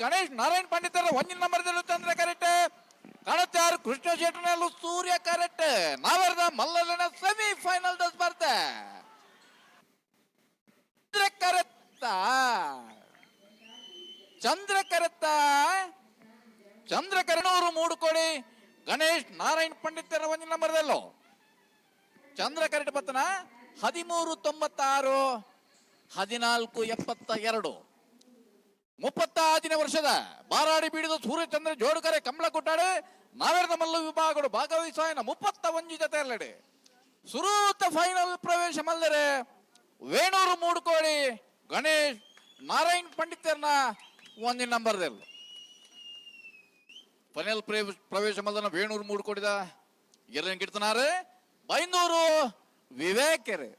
Ganesh Narayan ಪಂಡಿತರ ಒಂಜಿನ number ಚಂದ್ರ correct. ಕಣತ್ತಾರು Krishna ಶೆಟ್ಟನಲ್ಲೂ ಸೂರ್ಯ correct. ನಾವರ್ದ ಮಲ್ಲನ semi final ಸ್ಪರ್ಧೆ. ಚಂದ್ರ ಕರೆತ್ತ, ಚಂದ್ರ ಕರೆತ್ತ, ಚಂದ್ರ ಕರಣೂರು ಮೂಡುಕೋಡಿ ಗಣೇಶ್ ನಾರಾಯಣ್ ಪಂಡಿತರ ಒಂಜಿ ನಂಬರ್ದಲ್ಲೋ ಚಂದ್ರ correct ಪತ್ತನ 13.96, 14.72. 35ನೇ ವರ್ಷದ ಬಾರಾಡಿ ಬೀಡಿದ ಸೂರ್ಯಚಂದ್ರ ಜೋಡುಕರೆ ಕಮಲ ಕೊಟ್ಟಾಡೆ. ನಾವೆರದ ಮಲ್ಲು ವಿಭಾಗಗಳು ಭಾಗವಹಿಸಾಯನ 31 ಜೊತೆ ಅಲ್ಲಡೆ ಸುರೂತ ಫೈನಲ್ ಪ್ರವೇಶ ಮಲ್ಲರೆ ವೇಣೂರು ಮೂಡುಕೋಡಿ ಗಣೇಶ್ ನಾರಾಯಣ್ ಪಂಡಿತರ್ನ ಒಂದು ನಂಬರ್ದಲ್ಲಿ. ಫೈನಲ್ ಪ್ರವೇಶ ಮಲ್ಲನ ವೇಣೂರು ಮೂಡುಕೋಡಿದ ಎರಡನೇ ಕಿಡ್ತನಾರೆ ಬೈಂದೂರು ವಿವೇಕರೆ.